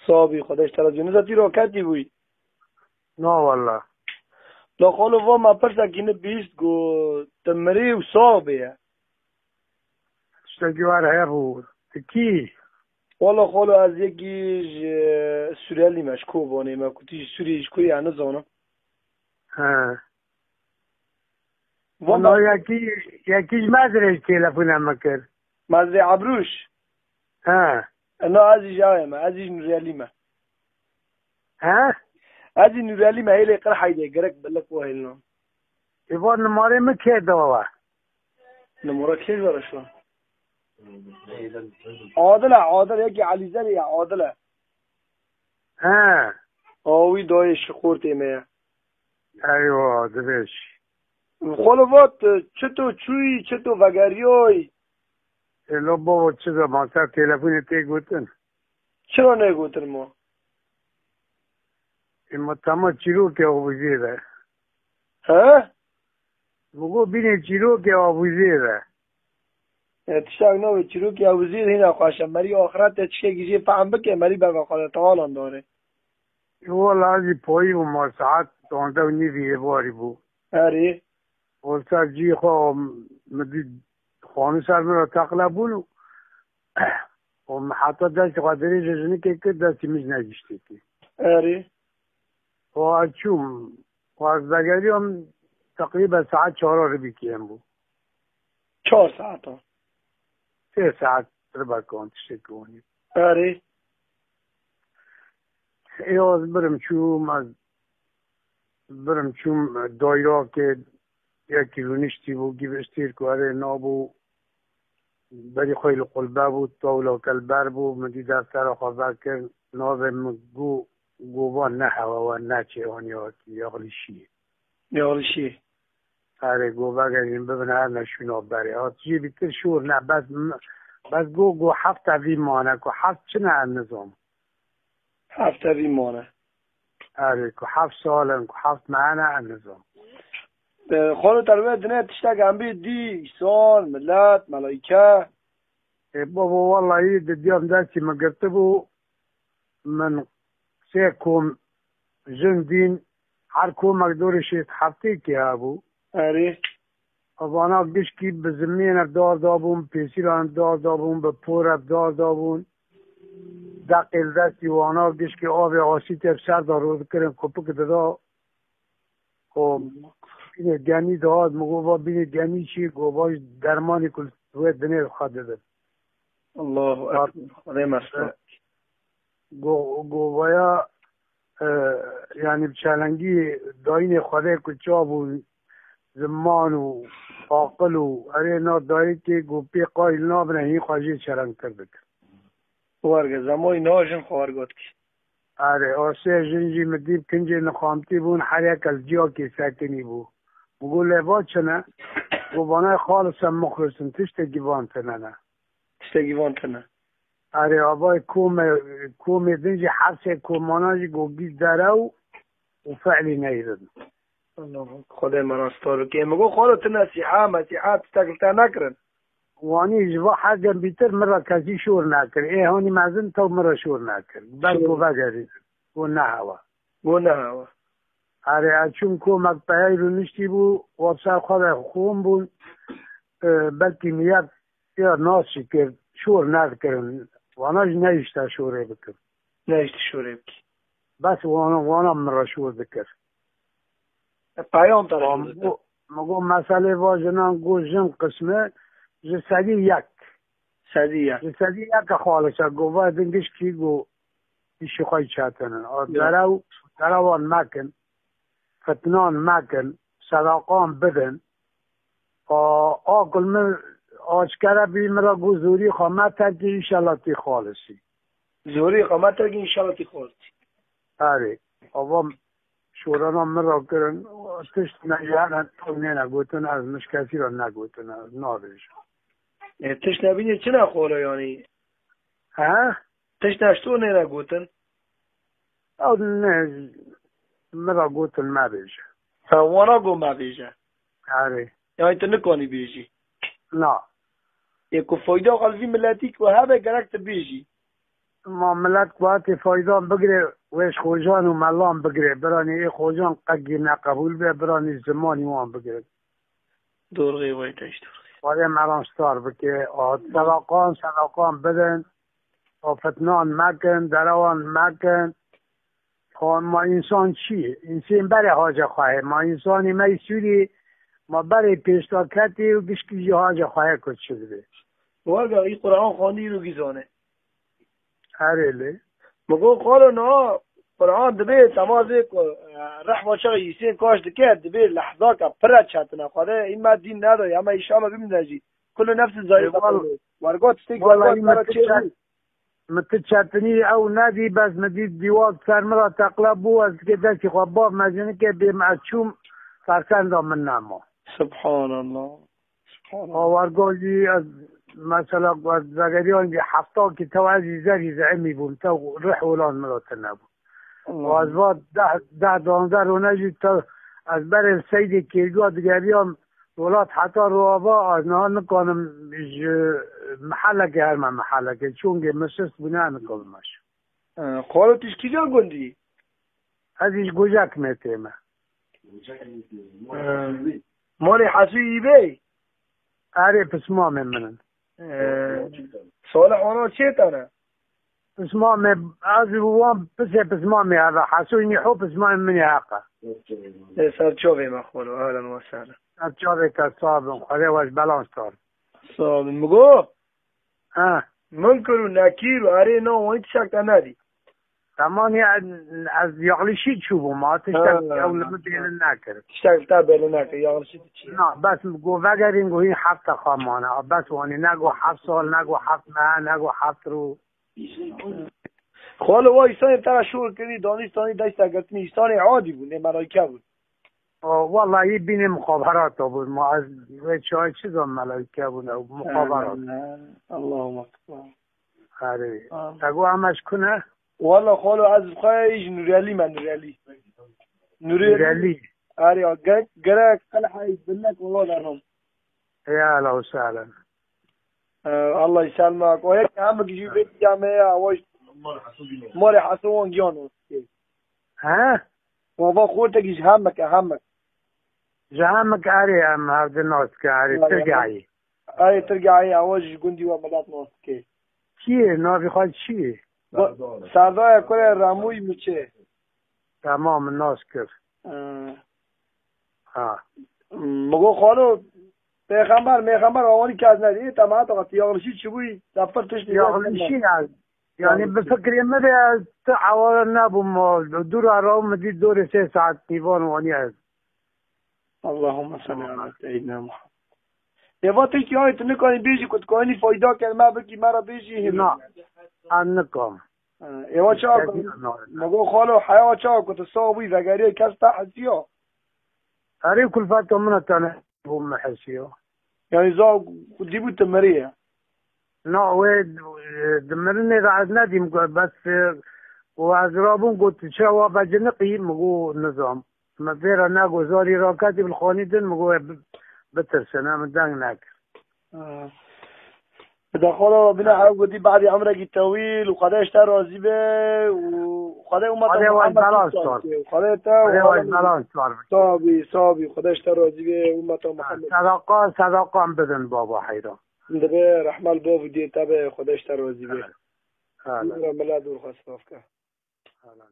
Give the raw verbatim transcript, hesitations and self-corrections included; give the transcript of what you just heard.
Sabî, Xwedê ji te razî. Nizatî roketî bûyî. Na walla. La xalo va me pirsekî nibîst, got, tu mirî û sax bê ye. Tiştekî wer hebû. Tu kî? Walla xalo ez yekî ji Sûrelî me, ji Kobanê me, ku tu ji Sûriyê, ji kurê ya nizanim. He. Wala yekî, yekî ji Mezrê ji telefona min kir. Mezrê Ebrûş? He. Na ez jî ji ayê me, ez jî ji Nûrelî me. He? Ez jî Nûrelî me, hêlê Qirheydê, gerek bi lik û hêlnan. Ê va nimarê min kê dawa? Nimara kê ji we re şiya? Adil e, Adil, yekî Elîzerê ye, Adil e. He. A wî dayê ji xortê me ye. Eywa, dibêj. Xalo vat, çito çûyî, çito vegeriyoyî? Ê lo bavo, çi zaman te telefonê tê gotin? Çira negotin ma? Ê ma tema çîrokê avuzê de. He? Min got bînê çîrokê avuzê de. E, tiştek navê çîrokê avuzê de hîna xweş e. Merî axirete tiştekî jê fehm bike, merî beve Xwedê Teala dare. Wala ez jî payî bûm, ma saet duwazdeh û nîvî êvarî bû. Erê. Wisa cî xwe min dî xanû ser min re teqle bûn û, û min heta destê xwe dirêj ji jinikê kir, destê min ji negiştê kir. Erê. Û ez çûm, û ez vegeriyam, teqrîben saet çara ribî kêm bû. Çar saetan. Sê saet ribekan tiştekî wanî. Erê. Ê, ez birim çûm, ez birim çûm dayrakê, yekî rûniştî bû, gî bi stêrko erê nabû, berî xwe li qulbe bû, tawla kelber bû, min dî deftera xwe vekir, navê min got, gova ne hewa we, ne çê, an ya, yaxlî şiyê. Yaxlî şiyê. Erê, got vegerîn bibin her ne şûna berê. Hat jê bîtir şûr ne, bes, bes got, got heft evî mane, ku heft çi ne ez nizam. Heft evî mane. Erê, ku heft sal in, ku heft mane ez nizam. E, xalo te li wê dinê tiştek em bî dî, îsan, milet, melayke. Ê babo, wallahî didiyam destî min girtibû, min sê kom jin dîn, her komek dorê şêst heftêkê hebû. Erê. Vana gişkî bi zimnê ne dar dabûn, pêsîran dar dabûn, bi pore dar dabûn. Deqê li destî wana gişkî avê asîtê bi ser de rû dikirin, kopik dida. Ku bînê genî dihat, min got, "Va bînê genî çi?" Got, "Va ji dermanê ku li wê dinê xwe didin." Allahu Ekber. Xwedê me spas. Go-, govaya, e, yani bi çelengî dayînê Xwedê ku çav û ziman û aqil û erê na dayikê ku pê qayîl nabine hîn xwe jê çelengtir dikin. Werge, zemoyî niha jin xwe wergot kî. Erê, o sê jin jî min dî bi kincê nixamtî bûn, her yek li ciyakê sekinî bû. Min got, "Lê va çi ne?" Got, "Vanay xalis em muxlis in, tiştekî van tine ne." Tiştekî van tine. Erê, avay kome, komê din jî her sê komana jî got gî derew û fe'lî neyrin. Xwedê me rast tar bike. Min got, "Xwedê tu nesîha, mesîha, tiştek li te nekirin." Wanî ji va hegen bîtir min re kesî şor nekir. Ê hanî mezin taw min re şor nekir. Ber ku vegerî. Ku nehewa. Ku nehewa. Erê, ez çûm komek peyey rûniştî bû, wa bi ser xwe de xûn bûn. E, belkî niyet ya nas jî kir, şor nedikirin. Wana jî nehişte şorê bikin. Nehişte şorê bikî. Bes wana, wana min re şor dikir. E, peyam te re şor dikir. Min got, min got, meselê va jinan got jin qismi ji sedî yek. Sedî yek. Ji sedî yek e xalis e. Got, va din gişkî got, îşî xwe çetinin. A, ya, derew, derewan mekin. Fitnan mekin. Sedaqan bidin. A, aqil min aşkere bî, min re got, "Zorî xwe meterkî, înşallah tî xalisî." Zorî xwe meterkî, înşallah tî xalisî. Erê. Ava şorana min re kirin, tişt ne, yani, taw nêne gotin, ez min ji kesî re negotin, ez nabêjim. E, tişt nebînî çi ne xolo, yani? He? Tişt ne ji to nêne gotin? Ew ne, min re gotin mebêje. Ha, wana got mebêje. Erê. Yani tu nikanî bêjî. Na. Ê ku fayda xwe li vî miletî ku hebe gerek tu bêjî. Ma millet ku hatê faydan bigire, wê ji xocan û melan bigire. Biranî ê xocan qegî neqebûl be, biranî zimanî wan bigire. Dorxê wê te ji dorxê. Xwedê me ran star bike. A, sedaqan, sedaqan bidin. A, fitnan mekin, derewan mekin. A, ma însan çi ye? Însên berê haca xwe ye. Ma însanê me yê Sûrî, ma berê pêşda ketê û gişkî jî haca xwe ye ku çi dibe. Wega î Quran xwendî û gîzane. Erê lê. Mi got, xalo, niha Quran dibê, tema vê ku, e, rehma çaxê Îsên kaş dike, dibê lehzaka pire çetine. Xwedê î me dîn neda, ya me înşallah bimîne jî. Kullu nefsin zayîqetul mewt. Ê, wal-, wergot tiştek, wala wergot î me mera ti çet-, çêbû. Mi ti çetinî ew nedî, bes mi dît dîwar ser min re teqle bû, ez dikê destî xwe bav me jinike bê me ez çûm, fersenda min nema. Subhanallah. Subhanallah. Awargojî ez mesela ez vegeriyan jî hefta ki tew ez jî zerî zeimî bûm, tew rih olan min re tune bû. Allah. Û ez va deh, deh, duwazdeh rone jî tew ez berê li Seydê Kêrgûa digeriyam welat heta Rojava, ez niha nikanim ji mihelekê herme mihelekê. Çûngê min şist bûne, ez nikanim ez. Ee, xalo tu ji kîja gundî? Ez jî ji Gojek mêtê me. Ee, malê Hesû yî bê? Erê, pismamê min in. Ee, Salih wana çê tane? Pismamê, ez û wan pisê pismamê heve. Hesû nîho pismamê min ê heqe. Ê, ser çavê me xalo, ehlen we sehlen. Ser çavê te sağ bin. Xwedê we ji belan sar. Sağ bin. Migo? Ha. Munkir û Nekîr û erê na wanî tiştek te nedî. Tamam ya, ez yanlışî çûbûm, ma tiştek Ha, ew li min bêlin nekir. Tiştek te bêlin nekir, yanlışî tu çi? Na, bes go vegerîn go hîn heft deqa mane. A, bes wanî ne go heft sal, ne go heft meh, ne go heft rû. Xalo wa îsanê te re şûr kirî, danî stanî dest girtinî, îsanê adî bû, nê melaîke bû. O, wallahî bînê mixaberata bû. Ma ez wê çay çi zan melaîke bûn ew mixaberat. Allahümme ekber. Erê. Amin. Te got em ez kune? Walla xalo ez bi xwe ji Nurelî me, Nurelî. Nurelî. Nurelî. Erê ya, gerek, gerek qelhayî bilmek wala dernom. Ya, ehlen we sehlen. Ee, Allah yî selmak. O yek hemik jî bê camê ya, o malê Hesû wan giyan o. He? Baba xortekî ji hemik e, hemik. Ji hemik erê em hevdi nas ke erê, Tirgayî. Erê Tirgayî, ewa ji gundî we milet nas dike. Kî ye? Navê xwe çi ye? Serdar. Serdar ye, kurê Remûyî Miçê. Tamam, min nas kir. Ee. Ha. Migo xalo, pêxember, mêxember awanî kes nedî. Ê, temata xwe, tu yanlışî çi bûyî? Te pir tiştî Yanlışî ne. Yani bi fikrê min de ez ti eware nebûm. Dûra raw min dî dorê sê saet nîvan wanî ez. Allahümme salli ala seyyidina Muhammed. Eva tiştî ayê tu nikanî bêjî ku tu kanî fayda kelme bikî, me re bêjî hîn. Na, ez nikam. Eva çawa ku, Kevî na. Migo xalo, heya çawa ku tu sax bûyî vegeriyê kes te hesiya? Erê kulfeta min e tane bû me hesiya. Yani za dîbû tu miriye. Na, wê, e, di mirinê de ez nedîm ku bes, e, û ez rabûm got, "Tu çawa veciniqî?" Min got, "Nizam." Min vê re nego zarî raketî bi xanî din, min got, "Wê bi-, bitirsin, em deng nekir." Ha. Bi daxwala bine ew gotî, "Badî emrekî tewîl û Xwedê ji te razî be û Xwedê umeta Xwedê we Muhammed belas sar. Xwedê te û Xwedê we Xwedê belas sar." Sabî, sabî, Xwedê ji te razî be, umeta Muhammed. Sedaqa, sedaqan bidin baba heyran. Dibe rehma li bav û diyê te be, Xwedê ji te razî be. Ha, ha. Dûra milet dûr xwe silav ke. Ha, ha.